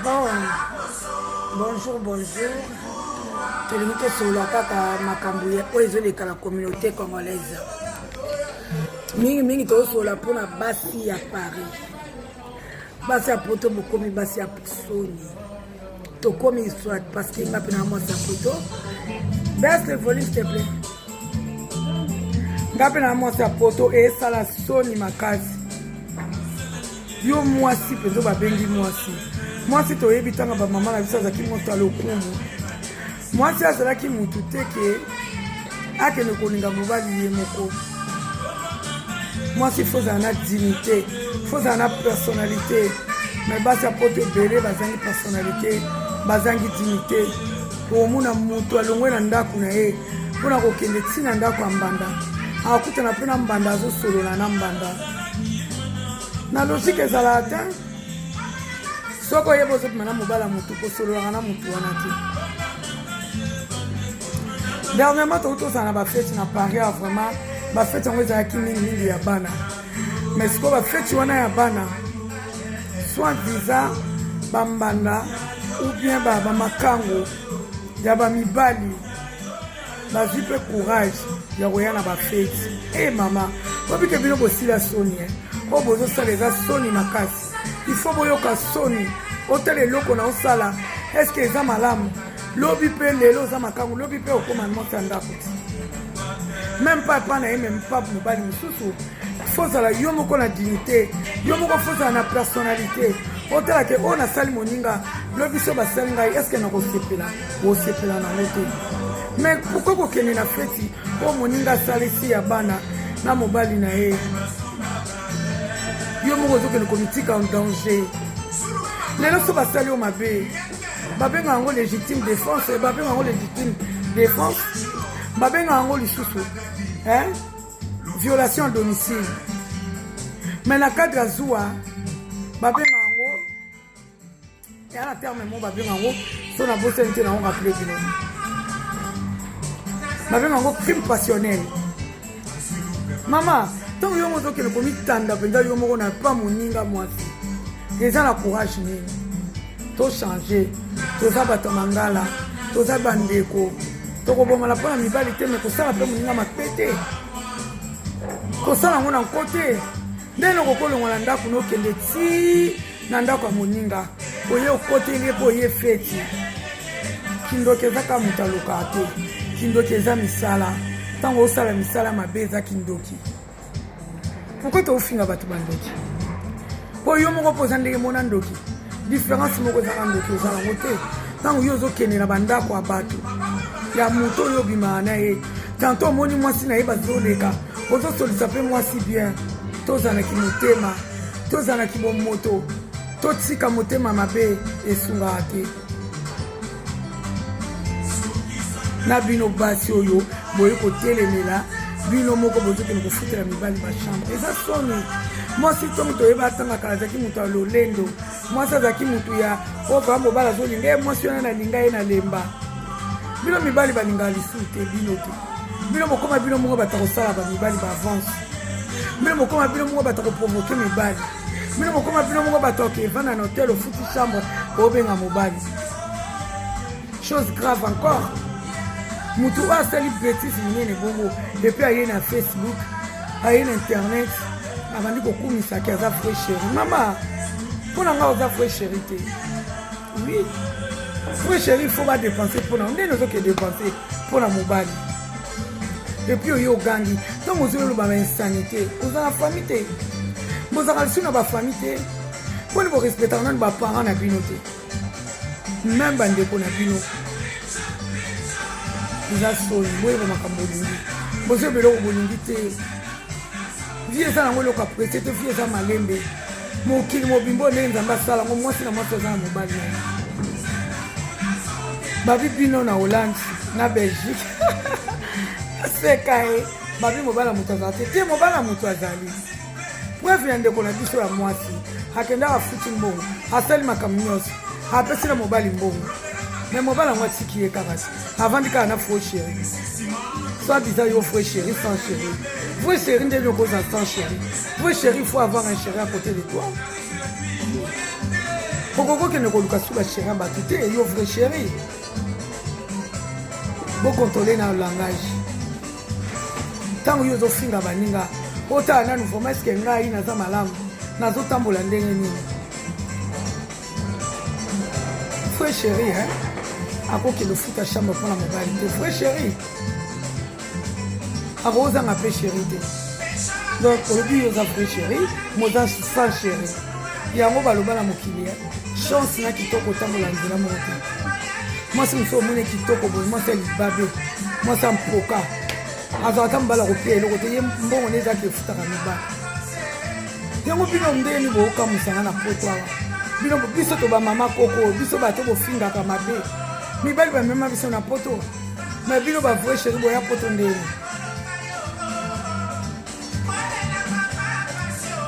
Bon, bonjour, bonjour. Tolingi tosolola kaka makambo oyo ezoleka na communauté congolaise. Mingi mingi tozosolola mpona basi ya Paris. Basi ya poto bokomi basi ya soni. Tokomi soit parce que nga mpe na mwasi ya poto. Baisse le volume, s'il te plaît. Nga mpe na mwasi ya poto esala soni makasi. Yo mwasi mpenza babengi mwasi, mwasi toyebi ntango bamama na biso azalaki moto ya lokumu. Mwasi azalaki motu te ke akende kolinga mobali ye moko. Mwasi faut ozala na dignité, faut ozala na personnalité. Mais basi ya poto ebele bazangi personnalité, bazangi dignité. Omona moto alongwe na ndako na ye mpona kokende ntina ndako ya mbanda, akutana mpe na mbanda, azosolola na mbanda. Na logique ezalaka te. Soki oyeba ozobima na mobala motu, kosololaka na motu wana te. Dernièrement tokuti tozala na bafeti na Paris ya vraiment bafeti yango ezalaki mingimingi ya bana. Mais sikoyo bafeti wana ya bana, soit disant bambanda ou bien bamakango ya bamibali bazwi mpe courage ya koya na bafeti. E mama, obike bino bosila soni oyo bozosala eza soni makasi. Il faut boyoka soni. Otala eloko na osala, est-ce eza malamu? Lobi mpe lelo oza makangu, lobi mpe okóma mwasi ya ndako ti même pas epa na ye, même pas mobali mosusu. Faut ozala yo moko na dignité, yo moko faut ozala na personnalité. Otala ke oyo nasali moninga, lobi so basali ngai, est-ce nakosepela? Osepela nango te. Mais pourquoi kokende na feti oyo moninga asalisi ya bana na mobali na ye? Yo moko ozokende komitika en danger. Lelo so basali yo mabe, babenga yango légitime défense, babenga yango légitime défense, babenga yango lisusu, hein? Violation à domicile. Mais na cadre ya zuwa, babenga yango eya na terme mo babenga yango, so nabosani te, nango rappeler bino, babenga yango crime passionnel. Mama, ntango yo moko ozokende komitanda mpenza yo moko na pa moninga mwasi, eza na courage nini? Tochange. Toza bato ya mangala, toza bandeko, tokobomana mpo na mibali te. Mais kosala mpe moninga mabe te, kosala yango na nko te. Ndenge okokolongwa na ndako nokende ti na ndako ya moninga, oye okoteli ye mpo oye feti. Kindoki eza kaka moto alokaka te. Kindoki eza misala. Ntango osala misala mabe, eza kindoki. Pourquoi tofinga bato bandoki? Mpo yo moko mpo oza ndenge mona ndoki. Différence moko ezaka ndoki oza nango te. Ntango yo ozokende na bandako ya bato ya moto oyo obimaka na ye, tanto omoni mwasi na ye bazoleka, ozosolisa mpe mwasi bien. Tozalaki motema, tozalaki bomoto, totika motema mabe, esungaka te. Na bino basi oyo boye kotelemela bino moko, bozokende kofutela mibali bachambre, eza soni. Mwasi ntongo toyeba atangaka, azalaki moto ya lolendo. Mwasi azalaki motu ya oyo kaka mobali azolinga ye. Mwasi wana nalinga ye na lemba. Bino mibali balingaka lisusu te bino te. Bino bokoma bino moko bato kosala bamibali baavance. Bino bokoma bino moko bato koprovoquer mibali. Bino bokoma bino moko bato okevanda na hotel, ofuti chambre, obenga mobali. Chose grave encore, motu oyo asali bêtise monene bongo, et puis aye na Facebook, aye na internet, abandi kokumisaki aza vrai chéri. Mama, mpo na ngai oza vrai chéri te. Oui, vrai chéri faut badépenser mpona ndenge ozoke dépenser mpona mobali. Et puis oyo ogangi ntango ozoloba ba insanité, oza na famille te, bozalaka lisusu na bafamille te. Mponi borespectaka nanu baparent na bino te, même bandeko na bino? Eza soni. Boyeba makambo olingi, bozoyeba eloko bolingi te. Vie eza nango eloko apresse te. Vie eza malembe. Mokili mobimba ndenge Nzambe asala yango, mwasi na mwasi aza na mobali na ye. Babi bino na Hollande, na Belgique, seka ye babi mobali ya moto azala te te. Mobali ya moto azali. Preuve ya ndeko na biso ya mwasi akendaka, afuti mbongo, asali makambo nyonso, apesi na mobali mbongo, mais mobali yango atiki ye kaka te, avandi kaka na faux chéri. Soit disant yo vrai chéri, sans chéri. Vrai chéri nde okozala sans chéri? Vrai chéri, il faut avoir un chéri à côté de toi. Okoki kokende koluka su bachéri ya bato te, yo vrai chéri. Bokontrole na langage. Ntango yo ozofinga baninga, otala nanu vraiment eske ngai naza malamu, nazotambola ndenge nini? Vrai chéri, hein? Akokende ofuta chambre mpona mobali te. Vrai chéri akozanga mpe chéri te. Donc olobi yo oza vrai chéri, moza sans chéri. Yango baloba na mokili, chance na kitoko otambola nzela moko te. Mwasi mosusu omoni kitoko boye, mwasi ya libabe, mwasi ya mpoka, azwaka ata mobali akopia eloko te, ye mbongo nde ezaki efutaka mibali. Yango bino ndeni bokamwisanga na poto awa. Bino biso to bamama koko, biso bato bofingaka mabe, mibali bamema biso na poto, me bino ba vrai chéri boya poto ndeni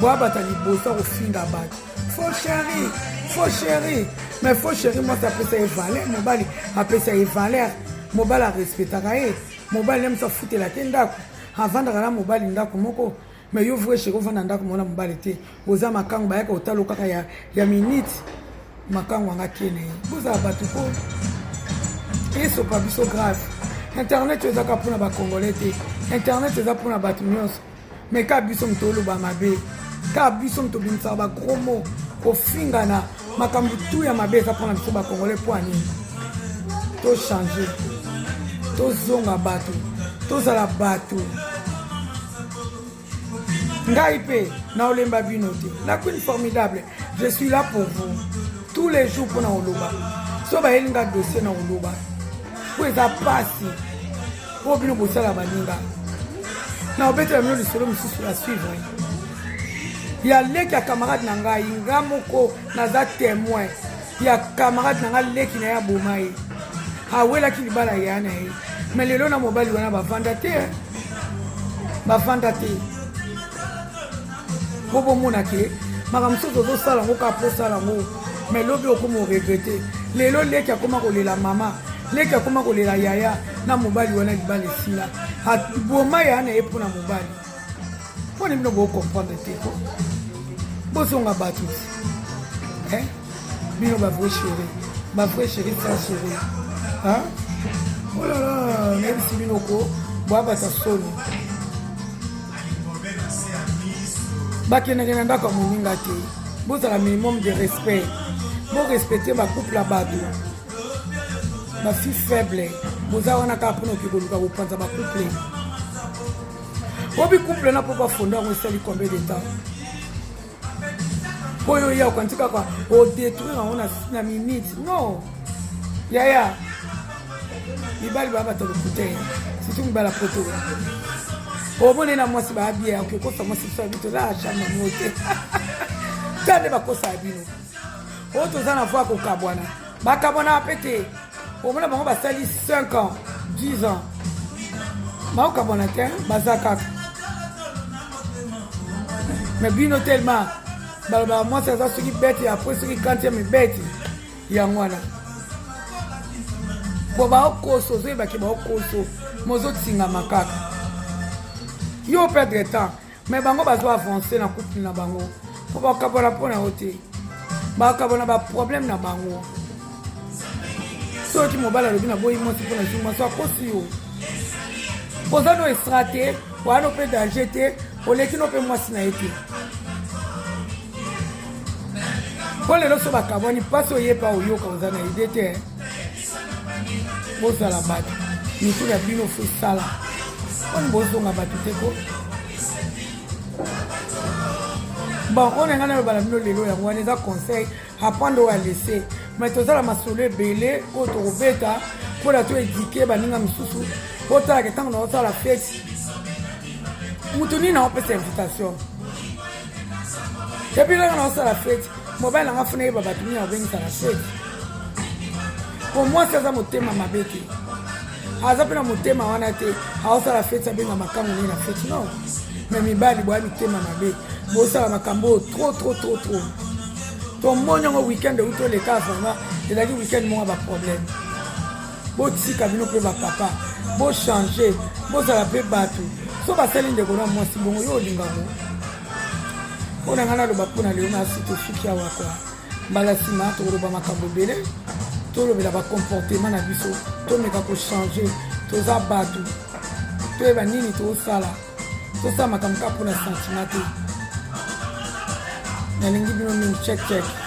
boya bato ya liboso ya kofinga bato. Faux chéri, faux chéri. Mais faux chéri, mwasi apesa ye valeur, mobali apesa ye valeur, mobali arespectaka ye, mobali ye mosu afutelaka ye ndako, avandaka na mobali ndako moko. Mais yo vrai chéri ovanda ndako moko na mobali te, oza makango, bayaka otalo kaka ya, ya minute makango anga kene ye. Bozala bato po esopa biso grave. Internet ezaka mpona bacongolais te, internet eza mpona bato nyonso. Mais kaka biso moto oloba mabe, kaka biso moto obimisaka bagros mots, kofingana, makambo tu ya mabe eza mpona biso bacongolais. Mpo ya nini tochange, tozonga bato, tozala bato? Ngai mpe naolemba bino te. La Queen Formidable, je suis là pour vous tous les jours mpona koloba. So bayeli nga dossier na koloba, mpo eza pasi mpo bino bosala baninga. Na obetela bino lisolo mosusu ya suivre ya leki ya camarade na ngai. Nga moko naza témoin ya camarade na ngai, leki na ye aboma ye, awelaki libala ya na ye. Me lelo na mobali wana bavanda te, bavanda te. Mpo bomona ke makambo mosusu ozosala yango kaka mpo osala yango, me lobi okoma oregrete. Lelo leki akoma kolela mama, leki akoma kolela yaya na mobali wana, libala esila, aboma yaya na ye mpona mobali. Mpona bino bocomprendre te ko bozonga bato te. Bino bavrai chéri, bavrai chéri sans chéri, oh là là, nayebisi bino ko boabata soni. Bakendeke na ndako ya moninga te. Bozala minimum de respect, borespecte bacouple ya bato. Bafille faible boza wana kaka mpona oke koluka kopanza bacouple. Obi couple na mpo bafonda yango esali combien de temps? Mpo oyo ya okanisi kaka odétruire yango na minute. Non yaya, mibali baya bato lokuta, surtout mibali ya poto. Omoni na mwasi baya bien, oke kosa mwasi biso ya bito la chambre mo te, ta nde bakosaka bino. Oyo toza na voi kokabwana, bakabwana mpe te. Omona bango basali 5 ans, 10 ans, bakokabwana te, baza kaka. Mais bino tellement balobaka mwasi aza soki bete, apres soki quantième bete, yango wana po baokoso. Ozoyebaki baokoso, mozotingama kaka yo perdre temps. Mais bango bazo avance na couple na bango, mpo bakabwana mpo na yo te, bakabwana baproblème na bango. Soki mobali alobi naboyi mwasi mpo nazwi mwasi, akosi yo. Oza no extra te, oya no mpe danger te, oleki no mpe mwasi na ye te. Mpo lelo so bakabwani, mpasi oyepa oyoka, oza na ide te. Bozala bato, mitu na bino fo esala mponi bozonga bato te ko. Bon, oyo na ngai naloba na bino lelo yango wana, eza conseil apprendre oyo alese. Mais tozala masolo ebele oyo tokobeta mpona toéduquer baninga mosusu. Otalaka ntango na osala fête, motu nini naopesa invitation? Et puis kaka na osala fête, mobali nanga funa yeba bato nini abengisa na fête. Po mwasi aza motema mabe te, aza mpe na motema wana te. Aosala fête, abenga makambo nini na fête? Non, mais mibali boya mitema mabe, bosala makambo oyo trop trop trop trop. Tomoni yango weekend euti oleka, vraiment ezalaki weekend moko ya baproblème. Botika bino mpe bapapa, bochange, bozala mpe bato. So basali ndeko na mwasi bongo, yo olingango. Mpo na ngai naloba mpo na lelo, nasi tosuki awa kwa. Mbala nsima tokoloba makambo ebele, tolobela bacomportement na biso, tomeka kochange. Toza bato, toyeba nini tozosala, tosala makambo kaka mpona sentiment te. Nalingi bino mingi. Check check.